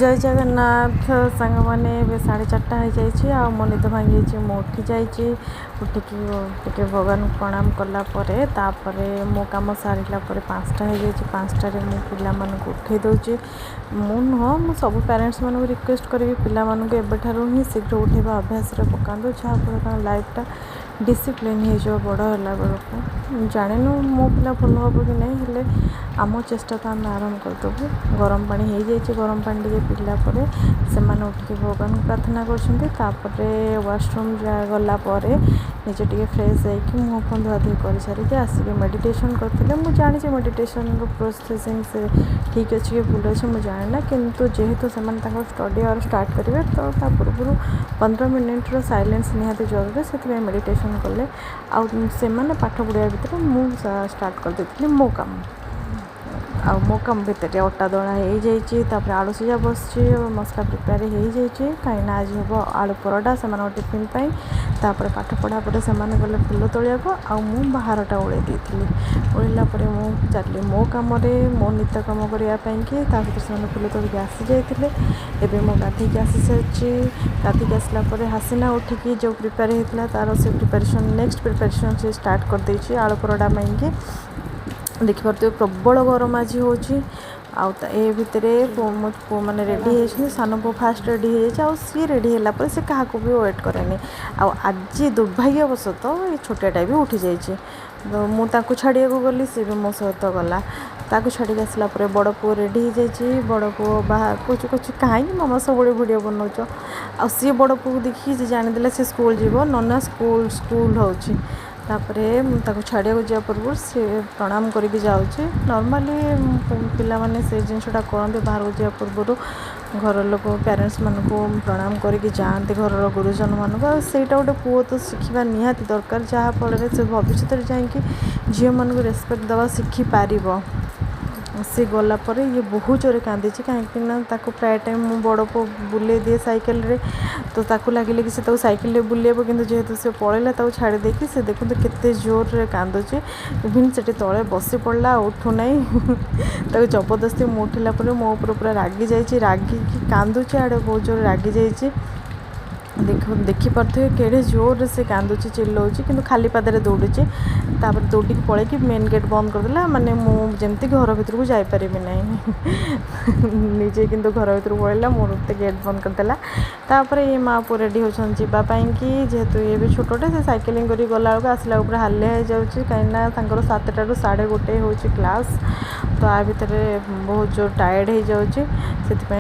ଜୟ ଜଗନ୍ନାଥ ସାଙ୍ଗମାନେ। ଏବେ 4:30 ହେଇଯାଇଛି ଆଉ ମୋ ନିଦ ଭାଙ୍ଗିଯାଇଛି। ମୁଁ ଉଠି ଯାଇଛି। ଉଠିକି ଟିକେ ଭଗବାନଙ୍କୁ ପ୍ରଣାମ କଲା ପରେ, ତାପରେ ମୋ କାମ ସାରିଲା ପରେ 5ଟା ହେଇଯାଇଛି। 5ଟାରେ ମୁଁ ପିଲାମାନଙ୍କୁ ଉଠେଇ ଦେଉଛି। ମୁଁ ନୁହଁ, ମୁଁ ସବୁ ପ୍ୟାରେଣ୍ଟସ୍ମାନଙ୍କୁ ରିକ୍ୱେଷ୍ଟ କରିବି, ପିଲାମାନଙ୍କୁ ଏବେଠାରୁ ହିଁ ଶୀଘ୍ର ଉଠେଇବା ଅଭ୍ୟାସରେ ପକାନ୍ତୁ, ଯାହାଫଳରେ ତାଙ୍କ ଲାଇଫ୍ଟା ଡିସିପ୍ଲିନ୍ ହେଇଯିବ ବଡ଼ ହେଲା ବେଳକୁ। ଜାଣିନୁ ମୋ ପିଲା ଭଲ ହେବ କି ନାହିଁ, ହେଲେ ଆମ ଚେଷ୍ଟା ତ ଆମେ ଆରମ୍ଭ କରିଦେବୁ। ଗରମ ପାଣି ହେଇଯାଇଛି। ଗରମ ପାଣି ଟିକେ ପିଇଲା ପରେ ସେମାନେ ଉଠିକି ଭଗବାନଙ୍କୁ ପ୍ରାର୍ଥନା କରୁଛନ୍ତି। ତାପରେ ୱାସରୁମ୍ ଗଲା ପରେ ନିଜେ ଟିକେ ଫ୍ରେଶ୍ ହେଇକି, ମୁହଁ ଫୁହ ଧୁଆଧୁଇ କରିସାରିକି ଆସିକି ମେଡ଼ିଟେସନ୍ କରିଥିଲେ। ମୁଁ ଜାଣିଛି ମେଡ଼ିଟେସନ୍ର ପ୍ରୋସେସିଂ ସେ ଠିକ୍ ଅଛି କି ଭୁଲ ଅଛି ମୁଁ ଜାଣେନା, କିନ୍ତୁ ଯେହେତୁ ସେମାନେ ତାଙ୍କର ଷ୍ଟଡ଼ି ଆୱାର ଷ୍ଟାର୍ଟ କରିବେ, ତ ତା ପୂର୍ବରୁ 15 ମିନିଟ୍ର ସାଇଲେନ୍ସ ନିହାତି ଜରୁରୀ। ସେଥିପାଇଁ ମେଡ଼ିଟେସନ୍ କଲେ। ଆଉ ସେମାନେ ପାଠ ପଢ଼ିବା ଭିତରେ ମୁଁ ଷ୍ଟାର୍ଟ କରିଦେଇଥିଲି ମୋ କାମ। ଆଉ ମୋ କାମ ଭିତରେ ଅଟା ଦଳା ହେଇଯାଇଛି, ତାପରେ ଆଳୁ ସିଝା ବସିଛି, ମସଲା ପ୍ରିପେୟାର ହେଇଯାଇଛି, କାହିଁକିନା ଆଜି ହେବ ଆଳୁ ପରଟା ସେମାନଙ୍କ ଟିଫିନ୍ ପାଇଁ। ତାପରେ ପାଠ ପଢ଼ା ପରେ ସେମାନେ ଗଲେ ଫୁଲ ତୋଳିବାକୁ ଆଉ ମୁଁ ବାହାରଟା ଓଳେଇ ଦେଇଥିଲି। ଓଳେଇଲା ପରେ ମୁଁ ଚାଲିଲି ମୋ କାମରେ, ମୋ ନିତ୍ୟ କାମ କରିବା ପାଇଁକି। ତା ଭିତରେ ସେମାନେ ଫୁଲ ତୋଳିକି ଆସିଯାଇଥିଲେ। ଏବେ ମୁଁ ଗାଧେଇକି ଆସିସାରିଛି। ଗାଧେଇକି ଆସିଲା ପରେ ହାସିନା ଉଠିକି ଯେଉଁ ପ୍ରିପେୟାର ହେଇଥିଲା, ତା'ର ସେ ପ୍ରିପାରେସନ୍, ନେକ୍ସଟ ପ୍ରିପାରେସନ୍ ସେ ଷ୍ଟାର୍ଟ କରିଦେଇଛି ଆଳୁ ପରଟା ପାଇଁକି। ଦେଖିପାରୁଥିବେ, ପ୍ରବଳ ଗରମ ଆଜି ହେଉଛି। ଆଉ ଏ ଭିତରେ ମୋ ପୁଅମାନେ ରେଡ଼ି ହେଇଯାଇଛନ୍ତି। ସାନ ପୁଅ ଫାଷ୍ଟ ରେଡ଼ି ହେଇଯାଇଛି ଆଉ ସିଏ ରେଡ଼ି ହେଲା ପରେ ସେ କାହାକୁ ବି ୱେଟ୍ କରେନି। ଆଉ ଆଜି ଦୁର୍ଭାଗ୍ୟବଶତଃ ଏ ଛୋଟିଆଟା ବି ଉଠିଯାଇଛି। ତ ମୁଁ ତାକୁ ଛାଡ଼ିବାକୁ ଗଲି, ସେ ବି ମୋ ସହିତ ଗଲା। ତାକୁ ଛାଡ଼ିକି ଆସିଲା ପରେ ବଡ଼ ପୁଅ ରେଡ଼ି ହେଇଯାଇଛି। ବଡ଼ ପୁଅ ବାହା କହୁଛି କହୁଛି "କାହିଁକି ମାମା ସବୁବେଳେ ଭିଡ଼ିଓ ବନଉଛ?" ଆଉ ସିଏ ବଡ଼ ପୁଅକୁ ଦେଖିକି ସେ ଜାଣିଦେଲା, ସେ ସ୍କୁଲ ଯିବ, ନନା ସ୍କୁଲ ସ୍କୁଲ ହେଉଛି। ତାପରେ ମୁଁ ତାକୁ ଛାଡ଼ିବାକୁ ଯିବା ପୂର୍ବରୁ ସେ ପ୍ରଣାମ କରିକି ଯାଉଛି। ନର୍ମାଲି ପିଲାମାନେ ସେ ଜିନିଷଟା କରନ୍ତି, ବାହାରକୁ ଯିବା ପୂର୍ବରୁ ଘର ଲୋକ, ପ୍ୟାରେଣ୍ଟସ୍ମାନଙ୍କୁ ପ୍ରଣାମ କରିକି ଯାଆନ୍ତି, ଘରର ଗୁରୁଜନମାନଙ୍କୁ। ଆଉ ସେଇଟା ଗୋଟେ ପୁଅ ତ ଶିଖିବା ନିହାତି ଦରକାର, ଯାହାଫଳରେ ସେ ଭବିଷ୍ୟତରେ ଯାଇକି ଝିଅମାନଙ୍କୁ ରେସପେକ୍ଟ ଦେବା ଶିଖିପାରିବ। ସେ ଗଲା ପରେ ଇଏ ବହୁତ ଜୋରେ କାନ୍ଦିଛି, କାହିଁକିନା ତାକୁ ପ୍ରାୟ ଟାଇମ୍ ମୁଁ ବଡ଼ ପୁଅ ବୁଲେଇ ଦିଏ ସାଇକେଲରେ। ତ ତାକୁ ଲାଗିଲା କି ସେ ତାକୁ ସାଇକେଲରେ ବୁଲେଇବ, କିନ୍ତୁ ଯେହେତୁ ସେ ପଳେଇଲା ତାକୁ ଛାଡ଼ି ଦେଇକି, ସେ ଦେଖନ୍ତୁ କେତେ ଜୋରରେ କାନ୍ଦୁଛି। ଇଭିନ୍ ସେଠି ତଳେ ବସି ପଡ଼ିଲା ଆଉ ଉଠୁନାହିଁ। ତାକୁ ଜବରଦସ୍ତି ମୁଁ ଉଠିଲା ପରେ ମୋ ଉପରେ ପୁରା ରାଗି ଯାଇଛି। ରାଗିକି କାନ୍ଦୁଛି, ଆଡ଼େ ବହୁତ ଜୋରରେ ରାଗି ଯାଇଛି। ଦେଖିପାରୁଥିବେ କେଡ଼େ ଜୋରରେ ସେ କାନ୍ଦୁଛି, ଚିଲଉଛି, କିନ୍ତୁ ଖାଲି ପାଦରେ ଦୌଡ଼ୁଛି। ତାପରେ ଦୌଡ଼ିକି ପଳେଇକି ମେନ୍ ଗେଟ୍ ବନ୍ଦ କରିଦେଲା, ମାନେ ମୁଁ ଯେମିତି ଘର ଭିତରକୁ ଯାଇପାରିବି ନାହିଁ। ନିଜେ କିନ୍ତୁ ଘର ଭିତରକୁ ପଳେଇଲା, ମୋର ମୋତେ ଗେଟ୍ ବନ୍ଦ କରିଦେଲା। ତାପରେ ଇଏ ମା ପୁଅ ରେଡ଼ି ହେଉଛନ୍ତି ଯିବା ପାଇଁକି। ଯେହେତୁ ଇଏ ବି ଛୋଟଟେ, ସେ ସାଇକେଲିଂ କରିକି ଗଲାବେଳକୁ, ଆସିଲା ବେଳକୁ ପୁରା ହାଲିଆ ହେଇଯାଉଛି, କାହିଁକିନା ତାଙ୍କର 7ଟାରୁ 1:30 ହେଉଛି କ୍ଲାସ୍। ତ ଆ ଭିତରେ ବହୁତ ଜୋର ଟାୟାର୍ଡ଼ ହେଇଯାଉଛି ସେଥିପାଇଁ।